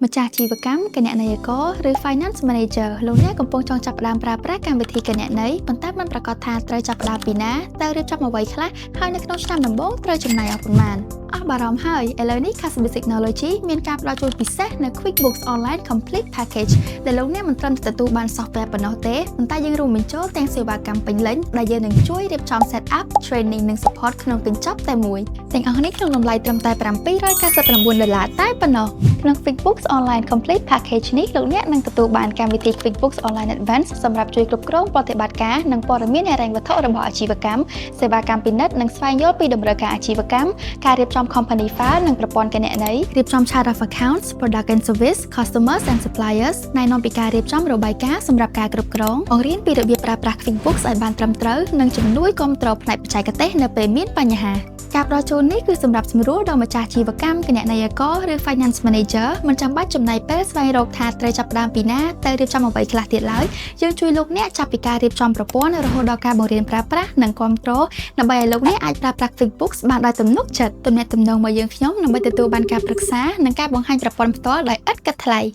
ម្ចាស់អាជីវកម្មគណនេយ្យករឬ Finance Manager លោកអ្នកកំពុងចង់ចាប់ផ្ដើមប្រើប្រាស់កម្មវិធីគណនេយ្យប៉ុន្តែមិនប្រាកដថាត្រូវចាប់ផ្ដើមពីណាតើរៀបចំអ្វីខ្លះហើយនៅក្នុងឆ្នាំដំបូងត្រូវចំណាយអស់ប៉ុន្មានអស់បារម្ភហើយឥឡូវនេះ Casabit Technology មានការផ្ដល់ជូនពិសេសនៅ QuickBooks Online Complete Package ដែលលោកអ្នកមិនត្រឹមតែទទួលបាន software ប៉ុណ្ណោះទេប៉ុន្តែយើងរួមបញ្ចូលទាំងសេវាកម្មពេញលេញដែលយើងនឹងជួយរៀបចំ set up training និង support ក្នុងកញ្ចប់តែមួយទាំងអស់នេះក្នុងតម្លៃត្រឹមតែ799ដុល្លារតែប៉ុណ្ណោះក្នុង QuickBooks Online Complete Package នេះលោកអ្នកនឹងទទួលបានកម្មវិធី QuickBooks Online Advanced សម្រាប់ជួយគ្រប់គ្រងប្រតិបត្តិការនិងព័ត៌មានហិរញ្ញវត្ថុរបស់អាជីវកម្មសេវាកម្មពិនិត្យនិងស្វែងយល់ពីតម្រូវការអាជីវកម្មការរៀបចំ company file និងប្រព័ន្ធគណនេយ្យរៀបចំ chart of accounts, product and service, customers and suppliers ណែនាំពីការរៀបចំរបាយការណ៍សម្រាប់ការគ្រប់គ្រងបង្រៀនពីរបៀបប្រើប្រាស់ QuickBooks ឲ្យបានត្រឹមត្រូវនិងជំនួយគាំទ្រផ្នែកបច្ចេកទេសនៅពេលមានបញ្ហាការផ្ដល់ជូននេះគឺសម្រាប់សម្រួលដល់ម្ចាស់អាជីវកម្មគណនេយ្យករឬ Finance Manager មិនចាំបាច់ចំណាយពេលស្វែងរកថាត្រូវចាប់ផ្ដើមពីណាទៅរៀបចំអ្វីខ្លះទៀតឡើយយើងជួយលោកអ្នកចាប់ពីការរៀបចំប្រព័ន្ធរហូតដល់ការបង្រៀនប្រើប្រាស់និងគ្រប់គ្រងដើម្បីឲ្យលោកអ្នកអាចប្រើប្រាស់ QuickBooks បានដោយទំនុកចិត្តទំនាក់ទំនងមកយើងខ្ញុំដើម្បីទទួលបានការប្រឹក្សានិងការបង្ហាញប្រព័ន្ធផ្ទាល់ដោយឥតគិតថ្លៃ។